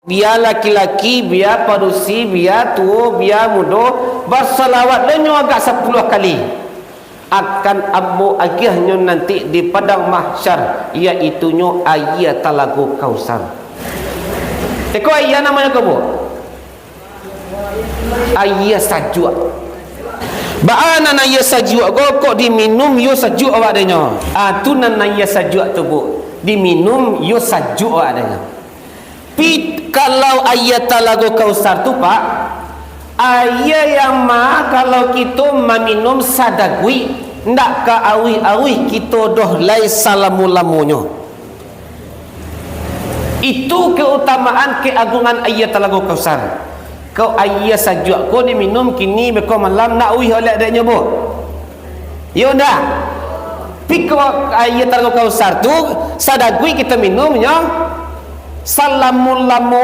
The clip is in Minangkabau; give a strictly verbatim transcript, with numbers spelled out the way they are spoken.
Bia laki-laki, bia padusi, bia tuo, bia mudo, basalawat lo nyo agak sapuluah kali. Akan Ambo agiahnyo nanti di padang mahsyar, yaitunyo aia Talago Kausar. Iko aia namonyo ko, Bu? Aia sajuak. Baa nan aia sajuak ko, kok diminum yo sajuak awak denyo? Ah, tu nan aia sajuak tu, Bu. Diminum yo sajuak awak denyo. Pi, kalau aia Talago Kausar tu, Pak, aia yang ma kalau kito maminum sadaguik, ndak ka auih-auih kito doh lai salamo-lamonyo. Itu keutamaan keagungan aia Talago Kausar. Kok aia sajuak ko diminum kini beko malam, ndak auih oleh dek nyo, Bu? Yo ndak? Piko aia Talago Kausar tu, sadaguik kito minum nyo, salamo-lamo